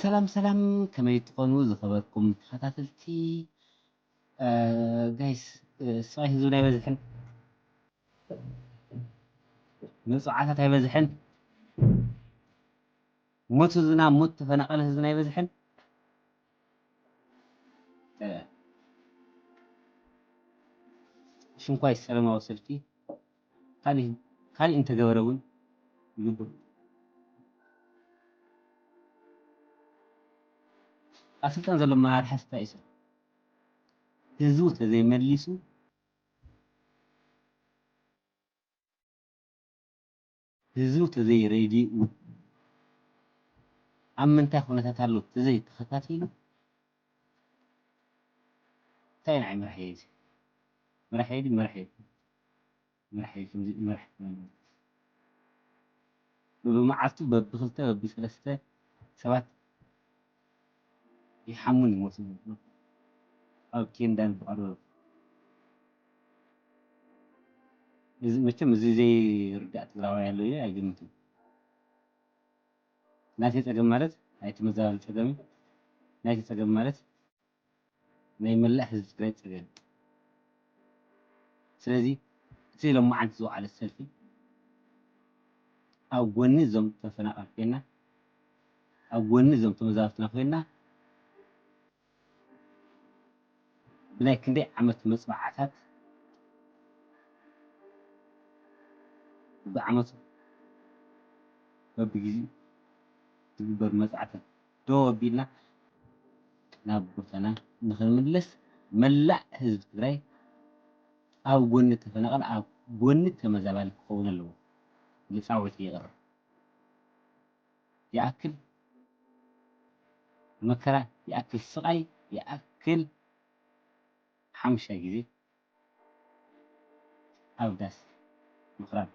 ሰላም ሰላም፣ ከመይ ትኾኑ ዝኸበርኩም ተኸታተልቲ? ጋይስ፣ ስቓይ ህዝብና ኣይበዝሕን? መፅዓታት ኣይበዝሕን? ሞት ህዝብና፣ ሞት ተፈናቐለ ህዝብና ኣይበዝሕን? ሽንኳይ ሰላማዊ ሰልፊ ካሊእ እንተገበረ እውን ይግብር። ኣብ ስልጣን ዘሎ ኣመራርሓ ስታይ ሰብ ህዝቡ ተዘይመሊሱ፣ ህዝቡ ተዘይረዲኡ፣ ኣብ ምንታይ ኩነታት ኣሎ ተዘይተኸታቲሉ፣ እንታይ ንዓይ መራሒ እዩ እዚ? መራሒ እዩ ድዩ? መራሒ እዩ። መራሒ እዩ፣ ከምዚ መራሒ እዩ። ብመዓልቱ በብክልተ በብሰለስተ ሰባት ይሓሙን ይሞቱን ኣብ ኬንዳን ብቐረሩ። እዚ መቸም እዚ ዘይርዳእ ትግራዋይ ኣሎ ኢለ ኣይግምትን። ናተይ ጸገም ማለት ናይ ተመዛባሊ ጸገም እዩ። ናተይ ጸገም ማለት ናይ መላእ ህዝቢ ትግራይ ጸገም። ስለዚ እቲ ሎማዓንቲ ዝወዓለ ሰልፊ ኣብ ጎኒ እዞም ተፈናቐል ኮይና፣ ኣብ ጎኒ እዞም ተመዛበልትና ኮይና፣ ብናይ ክንደይ ዓመት መፅባዕታት ብዓመቱ በብግዜኡ ዝግበር መፅዓታት ደው ኣቢልና ናብ ቦታና ንኽንምለስ መላእ ህዝቢ ትግራይ ኣብ ጎኒ ተፈናቐል ኣብ ጎኒ ተመዛባሊ ክኸውን ኣለዎ። መፃወቲ ይቕር። ይኣክል መከራ፣ ይኣክል ስቓይ፣ ይኣክል ሓሙሻይ ግዜ ኣብ ዳስ ምኽራብ።